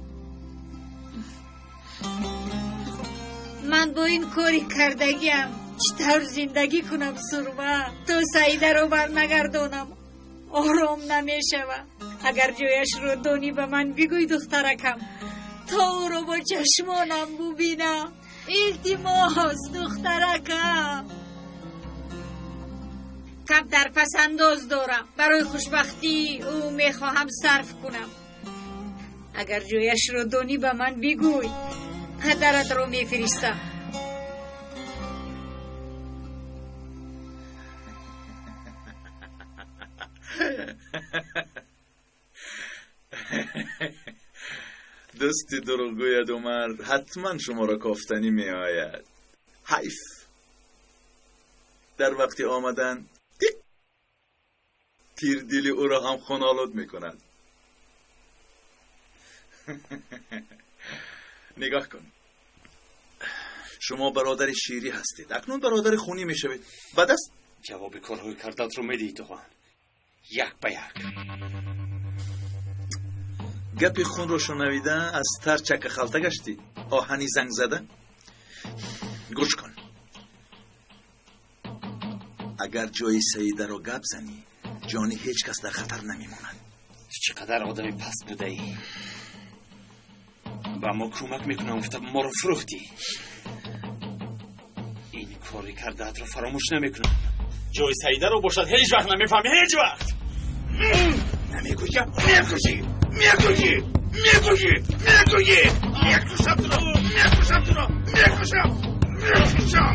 Ман бо ин кори кардагиам чӣ тавр зиндагӣ кунам, Сурма? То Саидаро барнагардонам ором намешавам. Агар ҷояшро донӣ ба ман бигӯй, духтаракам, то ӯро бо чашмонам бубинам. Илтимос, духтаракам. Камтар пасандоз дорам. Барои хушбахтии ӯ мехоҳам сарф кунам. Агар ҷояшро донӣ ба ман бигӯй, падаратро мефиристам. Дӯсти дурӯғгӯяд Умар ҳатман шуморо кофтанӣ меояд. Ҳайф, дар вақти омадан тир дили ӯро ҳам хунолуд мекунад. Нигоҳ кун, шумо бародари ширӣ ҳастед, акнун бародари хунӣ мешавед. Бад аст? Ҷавоби корҳои кардаатро медиҳӣ, Туған, як ба як. Гапи хунро шунавида аз тар чака халта гаштӣ, оҳани занг зада. Гӯш кун, агар ҷои Саидаро гап занӣ, ҷони ҳеҷ кас дар хатар намемонад. Ту чӣ қадар одами паст будаӣ! Ба мо кӯмак мекунам гуфта моро фурӯхтӣ. Ин кори кардаатро фаромӯш намекунам. Ҷои Саидаро бошад ҳеҷ вақт намефаҳмӣ, ҳеҷ вақт. Намегӯям, мекушӣ, мекушӣ, мекушӣ, мекушӣ, мекушам туро, мекушам туро, мекушам, мекушам.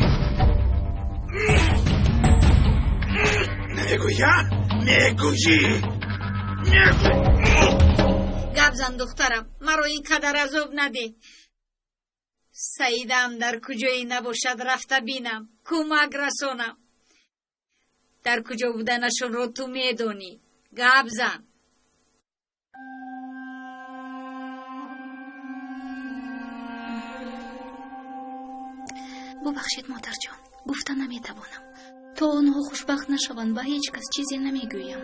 Намегӯям, мекушӣ, мекушӣ. Гап зан, духтарам, маро ин қадар азоб надеҳ. Саидаам дар куҷое набошад рафта бинам, кӯмак расонам. Дар куҷо буданашонро ту медонӣ. Гап зан. Бубахшед, модарҷон, гуфта наметавонам. То онҳо хушбахт нашаванд, ба ҳеҷ кас чизе намегӯям.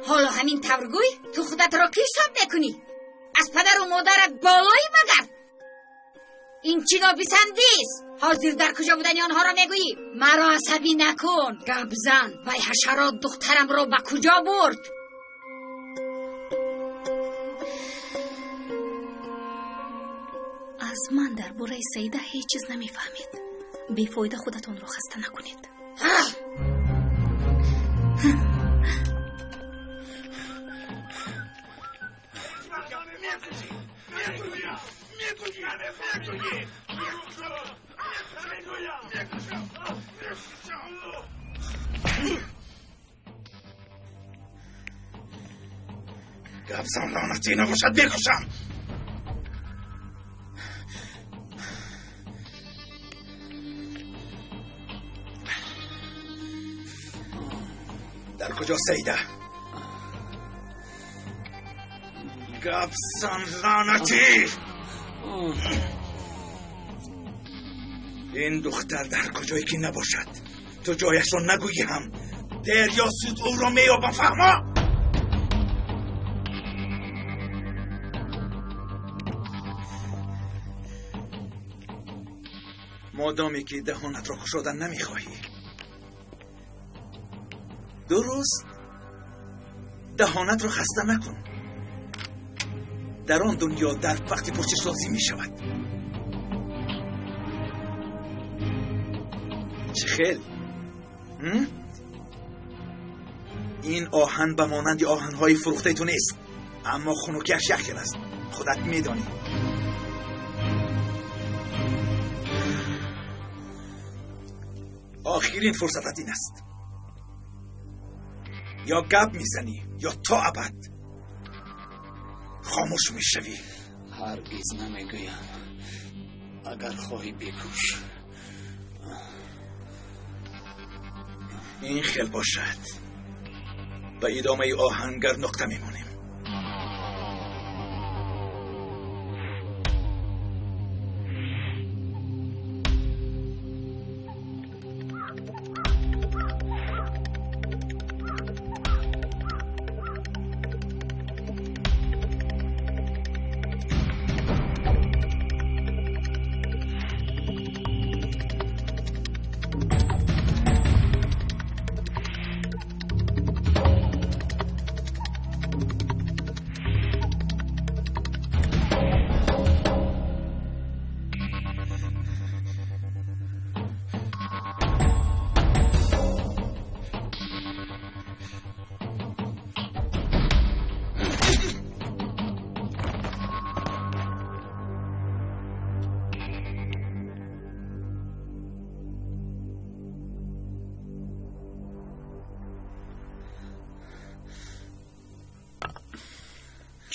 Ҳоло ҳамин тавр гӯй, ту худатро кӣ ҳисоб мекунӣ? Аз падару модарат болоӣ магар? Ин чӣ нописандист? Ҳозир дар куҷо будани онҳоро мегӯӣ? Маро асабӣ накун. Гап зан, вай ҳашарот духтарамро ба куҷо бурд? Аз ман дар бораи Саида ҳеҷ чиз намефаҳмед. Бефоида худатонро хаста накунед. Гап зан, лаънатӣ набошад, мекушам. Дар куҷо Саида? Гап зан, лаънатӣ! Ин духтар дар куҷое ки набошад, ту ҷояшро нагӯӣ ҳам дер ё зуд ӯро меёбам, фаҳмо? Модоме ки даҳонатро кушодан намехоҳӣ, дуруст даҳонатро хаста накун. Дар он дунё дар вақти пурсиш лозим мешавад. Чӣ хел? Ин оҳан ба монанди оҳанҳои фурӯхтаи ту нест, аммо хунукиаш як хел аст. Худат медонӣ. Охирин фурсатат ин аст. Ё гап мезанӣ, ё то абад хомӯш мешавӣ. Ҳаргиз намегӯям. Агар хоҳӣ бикуш. Ин хел бошад. Ба идомаи оҳангар нуқта мемонем.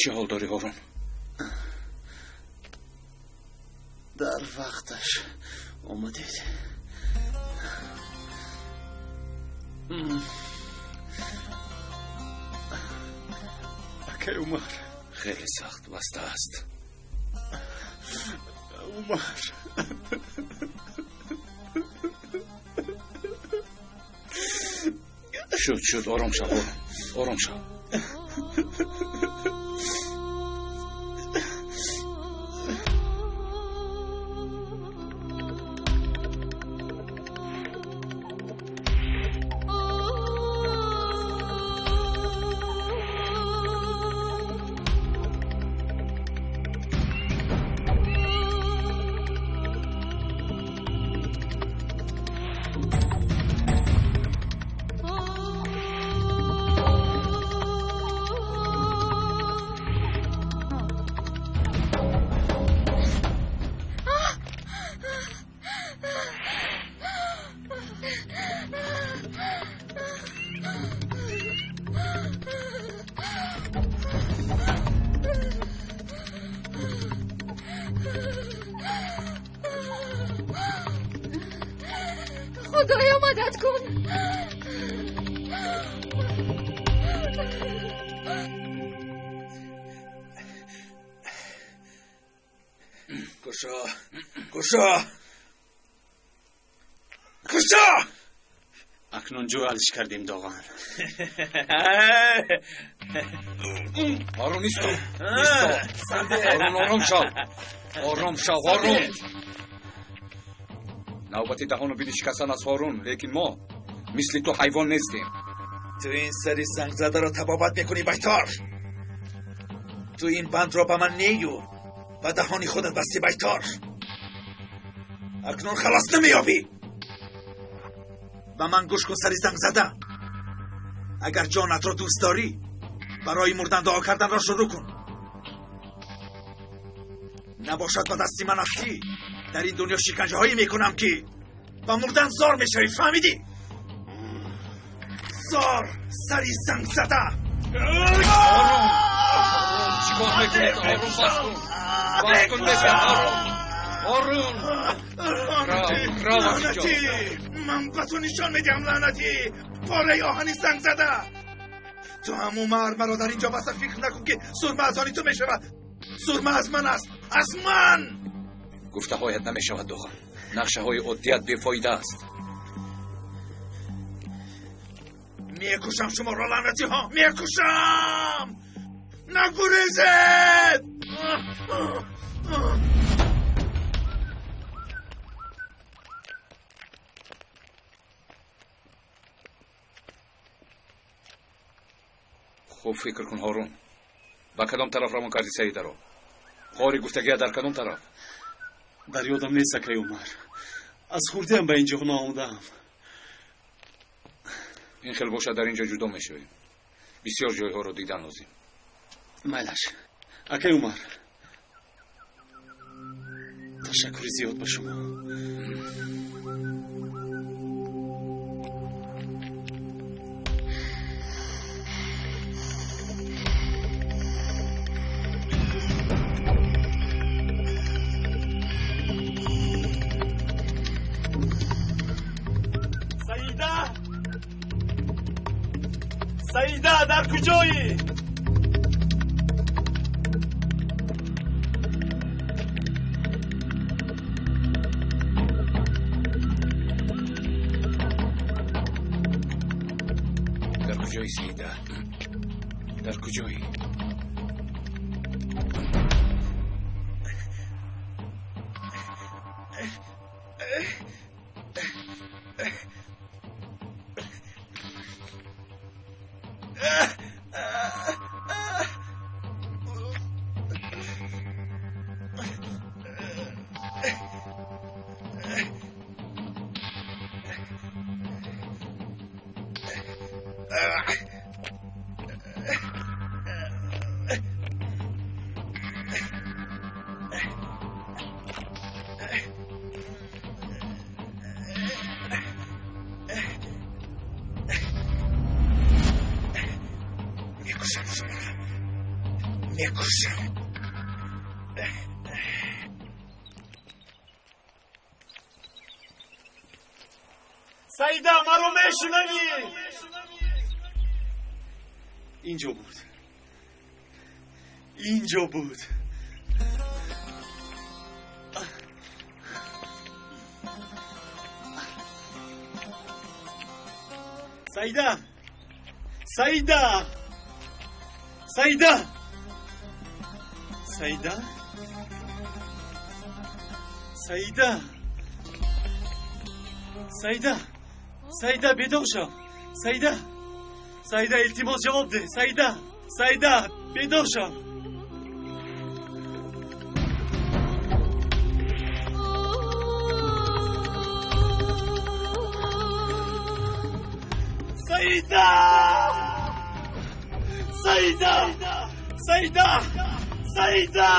Чӣ ҳол дорӣ, Ҳорун? Дар вақташ омадед. Акай Умар. Хеле сахт баста аст. Умар. Шуд, шуд, ором шав, Ҳорун. Ором шав. Худоё мадад кун. Кушо, кушо, кушо! Акнун ҷӯалш кардем, доған. Ҳорун, исто, исто. Ҳорун, ором шав, ором шав, Ҳорун. Навбати даҳону бини шикастан аз Ҳорун, лекин мо мисли ту ҳайвон нестем. Ту ин сари зангзадаро табобат мекунӣ, байтор. Ту ин бандро ба ман нею ба даҳони худат басти, байтор. Акнун халос намеёбӣ. Ба ман гӯш кун, сари зангзада. Агар ҷонатро дӯст дорӣ, барои мурдан дуо карданро шурӯъ кун. Набошад ба дасти ман афтӣ, дар ин дунё шиканҷаҳое мекунам, ки ба мурдан зор мешавӣ, фаҳмидӣ? Зор, сари зангзада. Ҳорун, чикор мекунӣ? Ҳорун, бас кун, бас кун, мегӯям, Ҳорун, Ҳорун. Рав аз инҷо. Лаънатӣ, ман ба ту нишон медиҳам, лаънатӣ, пораи оҳани зангзада. Ту ҳам Умар маро дар инҷо баста фикр накун, ки сурма аз они ту мешавад. Сурма аз ман аст, аз ман. Гуфтаҳоят намешавад, доған. Нақшаҳои оддият бефоида аст. Мекушам шуморо, лаънатиҳо, мекушам! Нагурезед! Хуб фикр кун, Ҳорун. Ба кадом тараф равон кардӣ Саидаро? Ғори гуфтагия дар кадом тараф? Дар ёдам нест, акай Умар. Аз хурдиам ба инҷо наомадаам. Ин хел бошад, дар инҷо ҷудо мешавем. Бисёр ҷойҳоро дидан лозим. Майлаш, акай Умар. Ташаккури зиёд ба шумо. Саида, дар куҷоӣ? Дар куҷоӣ, Саида? Дар куҷоӣ? Саида, маро мешунавӣ? Инҷо буд. Инҷо буд. Саида! Саида! Саида! Саида? Саида! Саида! Саида, бедор шав! Саида! Саида, илтимос ҷавоб деҳ! Саида! Саида, бедор шав! Саида! Саида! Саида! Саида!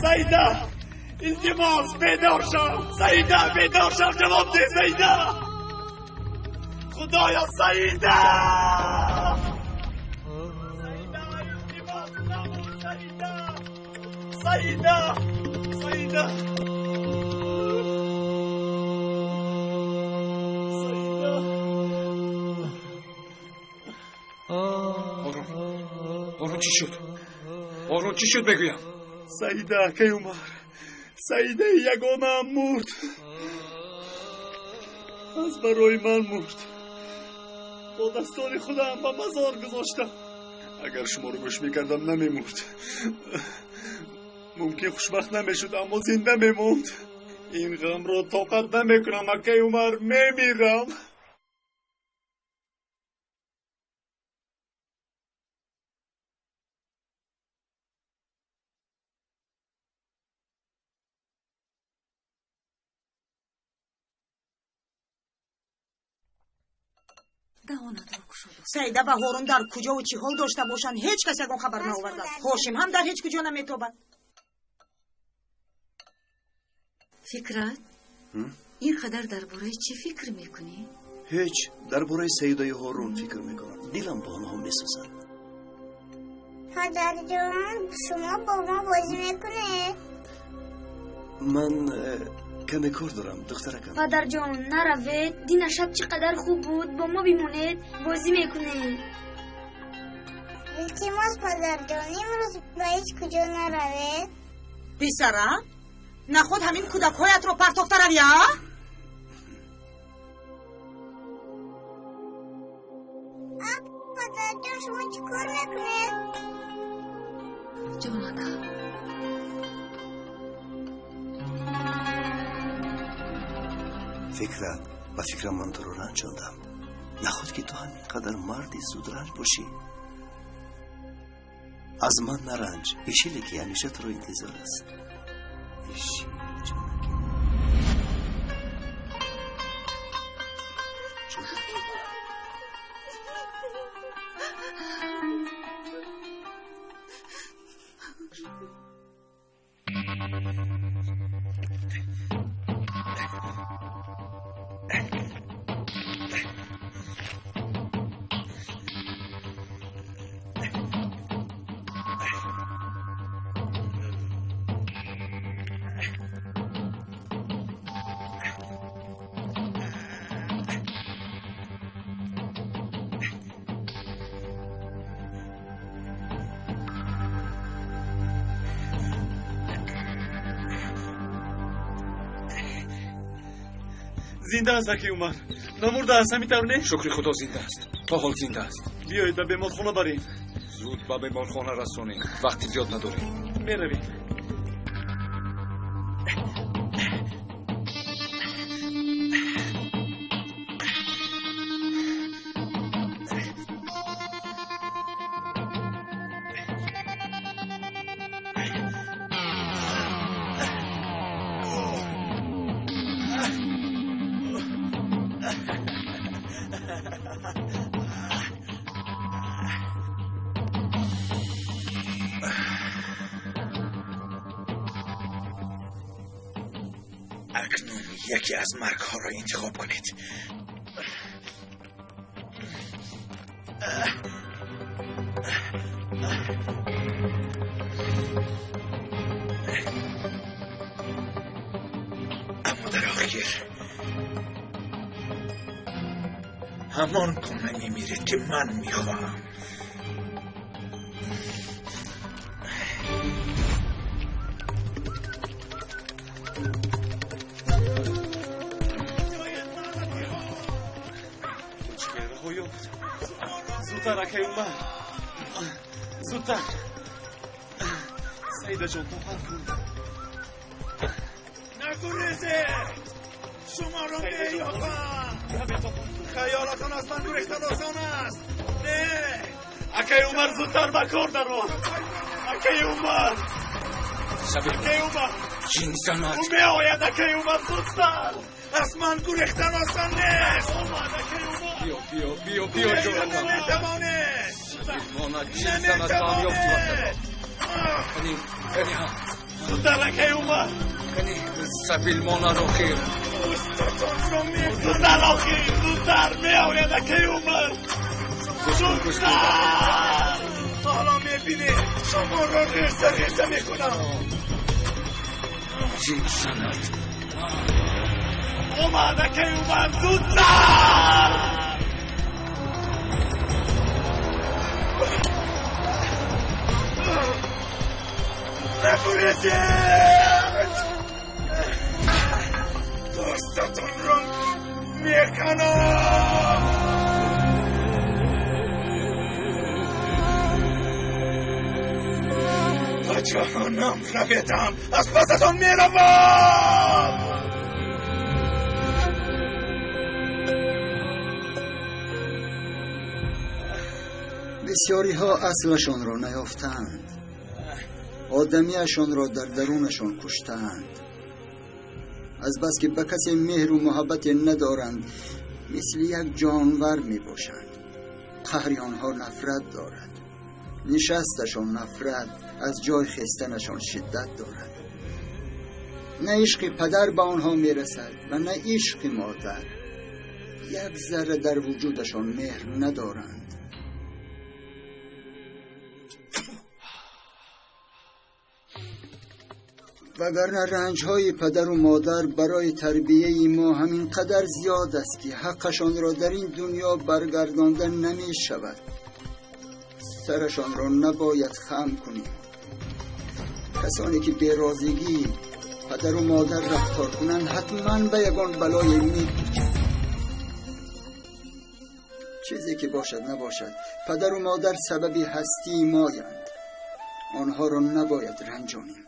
Саида! Илтимос, бедор шав! Саида, бедор шав, ҷавоб деҳ, Саида! Худоё, Саида! Саида, илтимос, набуд, Саида! Саида! Саида! Саида! Ҳорун, Ҳорун чӣ шуд? Ҳорун чӣ шуд мегӯям? Саида, акаи Умар, Саидаи ягонаам мурд. Аз барои ман мурд. Бо дастони худам ба мазор гузоштам. Агар шуморо гӯш мекардам, намемурд. Мумкин хушбахт намешуд, аммо зинда мемонд. Ин ғамро тоқат намекунам, акаи Умар, мемирам. Саида ва Ҳорун дар куҷову чӣ ҳол дошта бошанд, ҳеҷ кас ягон хабар наовардааст. Ҳошим ҳам дар ҳеҷ куҷо наметобад. Фикрат, ин қадар дар бораи чӣ фикр мекунӣ? Ҳеҷ, дар бораи Саидаи Ҳорун фикр мекунам. Дилам ба онҳо месӯзад. Падарҷон, шумо бо мо бозӣ мекунед? Ман каме кор дорам, духтаракам. Падарҷон, наравед. Дина шаб чӣ қадар хуб буд. Бо мо бимонед, бозӣ мекунем. Илтимос, падарҷон, имрӯз ба ҳеҷ куҷо наравед. Писарам, наход ҳамин кӯдакҳоятро партофта равӣ, а? Падарҷон, шумо чӣ кор мекунед? Ҷонака, Фикрат, ба фикрам ман туро ранҷондам. Наход ки ту ҳамин қадар марди зудранҷ бошӣ. Аз ман наранҷ, ишиле ки ҳамеша туро интизор аст. Ишил, ҷонаки ман. Ҷонаки ман. Зинда аст акаи Умар. Намурда аст, ҳамин тавр не? Шукри Худо зинда аст. То ҳол зинда аст. Биёед ба беморхона барем. Зуд ба беморхона расонем. Вақти зиёд надорем. Меравем. اکنون یکی از مرگ‌ها را انتخاب کنید. اما در آخر همان گونه می‌میرید که من می‌خواهم. زودتر اکای عمر، زودتر. سعیده جان توقف کن. نگریزید، شما را مییابم. خیالتان از من گریختن آسان است. نه اکای عمر، زودتر به کار درآ. اکای عمر، اکای عمر، جین زند. او میآید. اکای عمر زودتر. از من گریختن آسان نیست. آمد اکای عمر. بیا بیا بیا بیا جونم. نمیتوانید. جین زند با هم یافتی وقت. کنی کنی ها. زودتر اکای عمر. کنی سبیل ماند آخر. زودتر آخر، زودتر میآید اکای عمر. زودتر. حالا میبینید شما را ریزه ریزه میکنم. جین زند. اومد اکای عمر، زودتر. نگریزید، دستتون را میکنم. به جهنم رویدم، از پستان میروم. بسیاری ها اصلشان را نیافتند، آدمیشان را در درونشان کشتند. از بس که به کسی مهر و محبت ندارند، مثل یک جانور می باشند. قهر آنها نفرت دارد، نشستشان نفرت، از جای خستنشان شدت دارد. نه عشق پدر به آنها می رسد و نه عشق مادر. یک ذره در وجودشان مهر ندارند. وگرنه رنج‌های پدر و مادر برای تربیه ما همین قدر زیاد است که حقشان را در این دنیا برگردانده نمی شود. سرشان را نباید خم کنیم. کسانی که به رازگی پدر و مادر رفتار کنند حتما به یگان بلای میپیچند. چیزی که باشد نباشد، پدر و مادر سبب هستی مایند. آنها را نباید رنجانیم.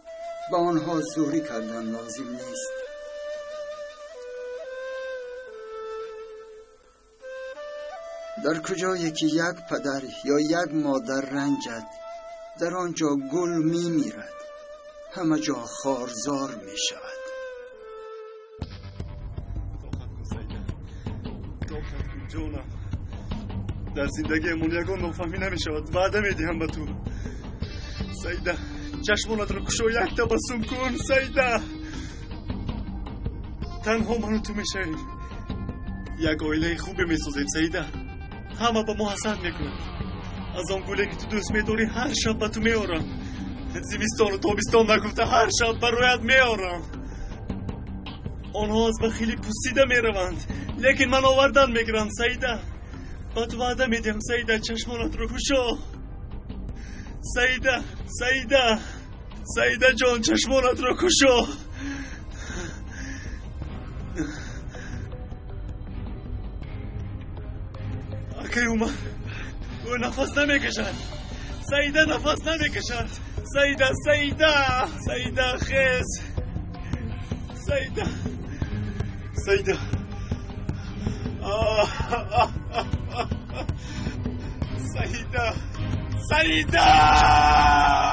با آنها زوری کردن لازم نیست. در کجایی که یک پدر یا یک مادر رنجد، در آنجا گل می میرد، همه جا خارزار می شود. طاقت کن سیده، طاقت کن جانم. در زندگی من یگان نافهمی نمی شود. وعده می دهم به تو سیده. چشمانت را کشو، یک تبسم کن سیده. تنها من و تو میشویم، یک عائله خوبی میسازیم سیده. همه به ما حسد میکنند. از آن گله که تو دوست میداری هر شب به تو میارم. زمستان و تابستان نگفته هر شب به رویت میارم. آنها از بخیلی پوسیده میروند، لیکن من آوردن میگیرم سیده. به تو وعده میدهم سیده، چشمانت را کشو. سیده، سیده، سیده جان، چشمانت را کشو. Акай Умар, ӯ нафас намекашад. Саида нафас намекашад. Саида, Саида, Саида, хез. Саида, Саида. Саида, Саида.